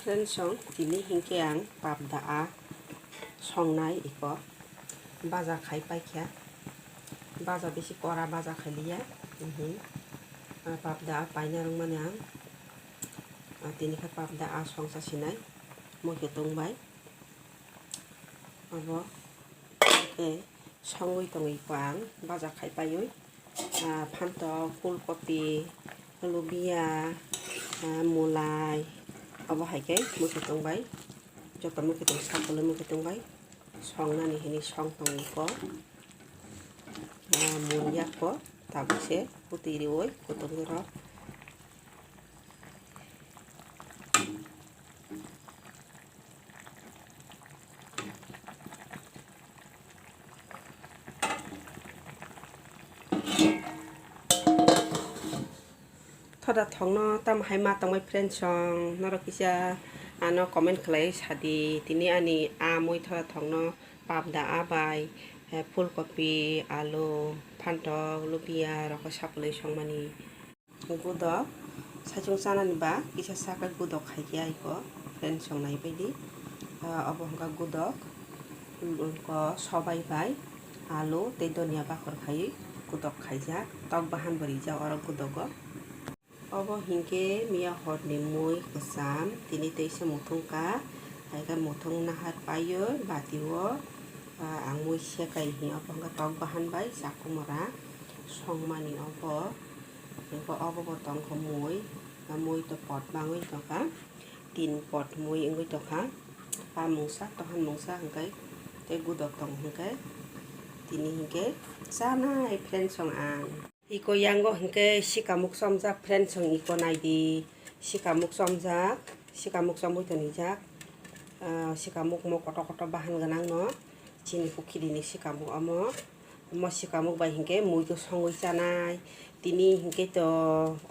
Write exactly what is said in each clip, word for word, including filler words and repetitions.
Friends, song tini hinkhe ang papda a songnai iko baja khai paikha. Baja bisi kora baja khai liya. Mhm. Ah, papda a paina rwngmani ang. Ah, tini khe papda a songsa sinai. Mokhe tongbai. Abo khe songwi tongwi ko ang baja khai paiwi. Ah, phantok, phulkopi, lubia, ah, mulai, abo hai khe mokhe tongbai. Joto mokhe tong, sapulwi mokhe tongbai. Songnani hini song tongwi ko. Ah, munya ko, tabuk se kutui riwi kutui rok. Thoda thokno tamo hai ma tongbai friends song, norok kisa ano comment khlai sadi, tini ani a mui thoda thokno papda a bai, eh, phulkopi, alu, phantok, lubia rokho sapulwi songmani. Gudok, saichung chanani ba kisa sakai gudok khaikhe aiko, friends song naibaidi. Ah, obo hwnkha gudok, ko sobai bai, alu tei donia bakhor khaiwi gudok khaijak, tok bahan bo rijak oro gudogo. Obo hinkhe miya horni mui kwcham, tini teisa muthungkha, haikhe muthung nahar paiwi batio, ah, ang mui sekai hi obo hwnkha tok bahan bai chakumara songmani obo. Hwnkhe obo bo tongkha mui, a mui to pot bangwi tongkha, tin pot mui wngwi tongkha, a mungsa, tohan mungsa hwnkhe tei gudok tong hwnkhe tini hwnkhe chanai friends song ang. Iko yango hwnkhe sikamuk chomjak friends song iko naidi, sikamuk chomjak, sikamuk chomwi tonijak, ah, sikamuk mo kotor kotor bahan gwnangno chini pukhiri ni sikamuk omo. Omo sikamuk bai hinkhe mui khe songwi chanai. Tini hinkhe to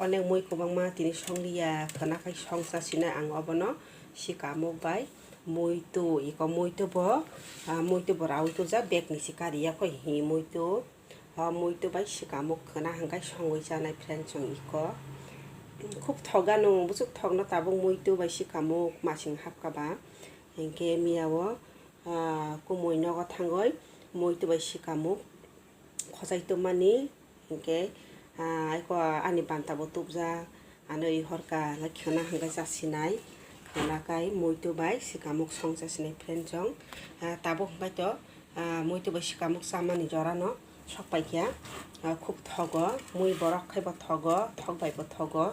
onek mui kwbangma tini songliya, khwnakhai songcha sinai ang obono sikamuk bai muitu. Iko muitu bo, ah, muitu bo raui tubujak, bag ni se kariya kho hi muitu. O muitu bai sikamuk khwna hwnkhe songwi chanai friends song iko. Khub thok gano, bwswk thokno tabuk muitu bai sikamuk masing hapkha ba. Hinkhe miya o ah, kumui nogo thangwi muitu bai sikamuk khojai tongmani, hinkhe, ah, aiko ani banta bo tubjak, ano i horka hwnkhe khwna hwnkhe chasinai, khwna kai muitu bai sikamuk songcha sinai friends song, ah, tabuk hwnkhe to, ah, muitu bai sikamuk chamani jorano sok paikha, ah, khub thogo, mui borok khai bo thogo, thok bai bo thogo,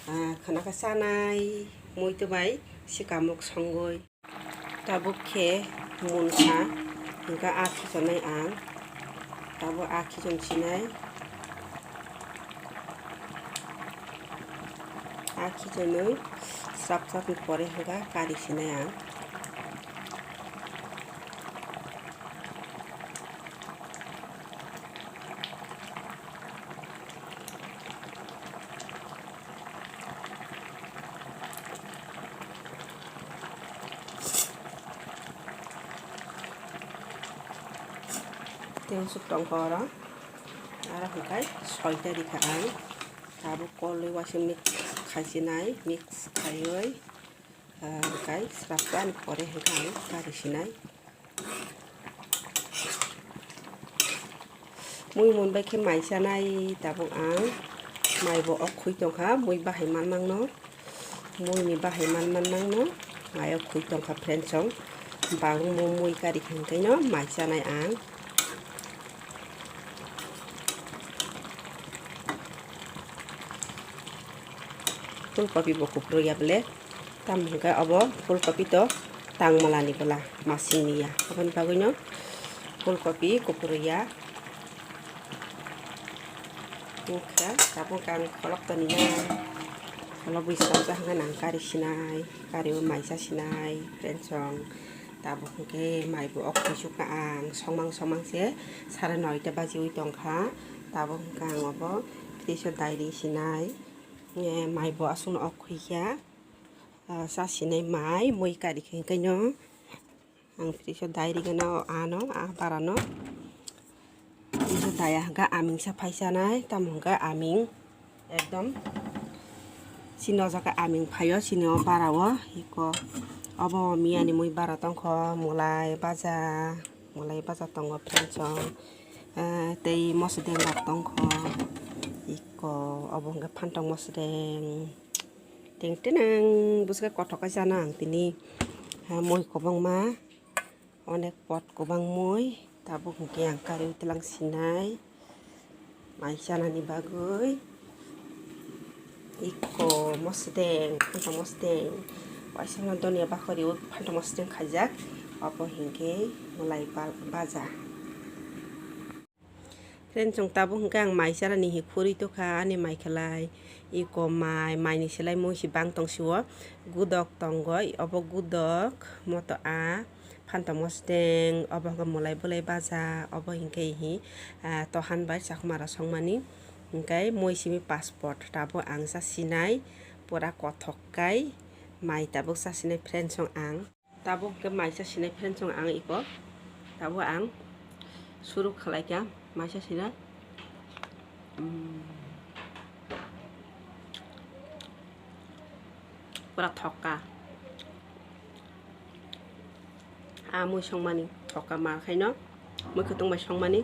ah, khwna khe chanai muitu bai sikamuk songwi. Tabuk khe munkha, hwnkhe a khichonai ang. Tabuk a khichon sinai. A khichonwi srap srap ni pore hwnkhe kari sinai ang. Tei usuk tongkha oro, aro hwnkhe soita rikha ang. Tabuk kolwi waisa mix khaisinai, mix khaiwi, ah, hwnkhe srapjani pore hwnkhe ang kari sinai. Mui mun bai khe mai chanai tabuk ang. Mai bo ok khui tongkha, mui bahai manmangno. Mui ni bahai man manmangno. Mai ok khui tongkha friends song. Bagwi mo mui kari khe hwnkhe no mai chanai ang. Phulkopi bo kupru ya bele. Tamo hwnkhe obo phulkopi to tangmala ni bwla, masing ni ya. Aboni bagwi no phulkopi kupru ya. Wngkha tabuk ang kholok toni ya. Kholok bai srapjak hwnkhe nang kari sinai, kari o maisa sinai, friends song. Tabuk hwnkhe mai bo ok khuisukha ang, songmang songmang se sare noita bajiwi tongkha. Tabuk hwnkhe ang obo fridge o dai ri sinai. Eh, mai bo aswkno ok khuikha. Ah, sa sinai mai, mui kari khe hwnkhe no. Ang fridge o dai ri gana o ano, a barano. Fridge o daya hwnkhe aming sa phai chanai, tamo hwnkhe aming ekdom Chini o jaga aming phaio, chini o bara o iko. Obo miyani mui bara tongkho, mulai baja, mulai baja tongo, friends, eh, tei mosodeng rok tongkho. Iko obo hwnkhe phantok mosodeng. Teng tenang bwswk kothok khe chana ang tini, eh, mui kwbangma. Onek pot kwbang mui, tabuk hwnkhe ang kariui tlang sinai mai chanani bagwi. Iko mosodeng, phantok mosodeng, waisa no donia bakhori o phantok mosodeng khaijak, obo hwnkhe mulai ba-, baja. Friends, chwng tabuk hwnkhe ang mai chanani hi khurui tokha, ani mai khlai iko mai, maini slai mui si bang tong sio, gudok tongo, obo gudok, moto a, phantok mosodeng, obo hwnkhe mulai bwlai baja, obo hwnkhe hi, ah, tohan bai chakma rok songmani, hwnkhe mui simi passport, tabuk ang cha sinai, pura kothok kai, mai tabuk cha sinai, friends, chwng ang. Tabuk hwnkhe maisa sinai, friends, chwng ang iko. Tabuk ang suru khlai kha maisa sinai. Mm. Pura thokka. A mui songmani thokka ma khaino. Mui kwtwng bai songmani.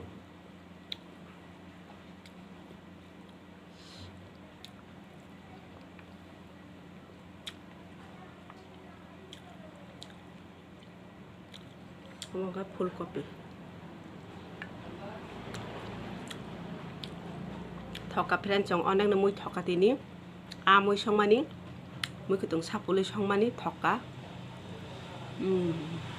Omo khe phulkopi. Thokka, friends, chwng onekno mui thokka tini. A mui songmani, mui kwtwng sapului songmani thokka. Mm.